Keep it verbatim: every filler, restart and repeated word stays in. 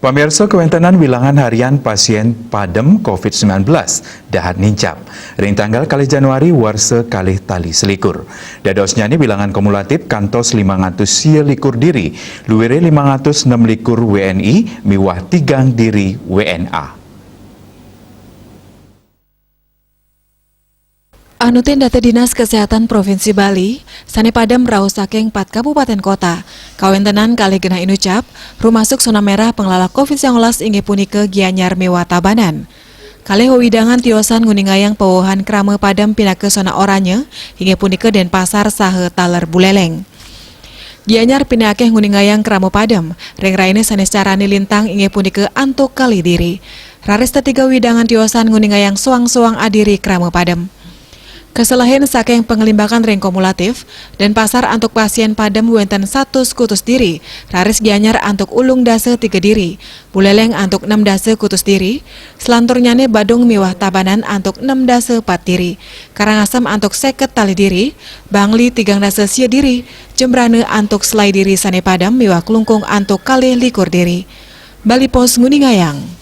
Pamirsa, kawéntenan wilangan harian pasién padem covid sembilan belas dahat nincap ring tanggal kalih Januari warsa kalih tali selikur. Dadosnyané wilangan kumulatif kantos limang atus sia likur diri, luiré limang atus nem likur W N I miwah tigang diri W N A. Anutin data Dinas Kesehatan Provinsi Bali, sané padem rauh saking pat kabupatén kota, kawéntenan kalih genah inucap, rumasuk zona merah panglala covid sangalas inggih punika Gianyar miwah Tabanan. Kalih wewidangan tiosan nguningayang pawewehan krama padem pinaka zona oranye, inggih punika Denpasar saha taler Buleleng. Gianyar pinih akéh nguningayang krama padem, ring rahina sané carané lintang inggih punika antuk kalih diri. Raris tetiga wewidangan tiosan nguningayang soang-soang adiri krama padem. Kaselehin saking panglimbakan ring kumulatif, Denpasar antuk pasién padem wénten satus kutus diri, raris Gianyar antuk ulung dasa tiga diri, Buleleng antuk nem dasa kutus diri, selanturnyané Badung miwah Tabanan antuk nem dasa pat diri, Karangasem antuk seket tali diri, Bangli tigang dasa sia diri, Jembrana antuk selai diri sané padem miwah Klungkung antuk kalih likur diri. Bali Post nguningayang.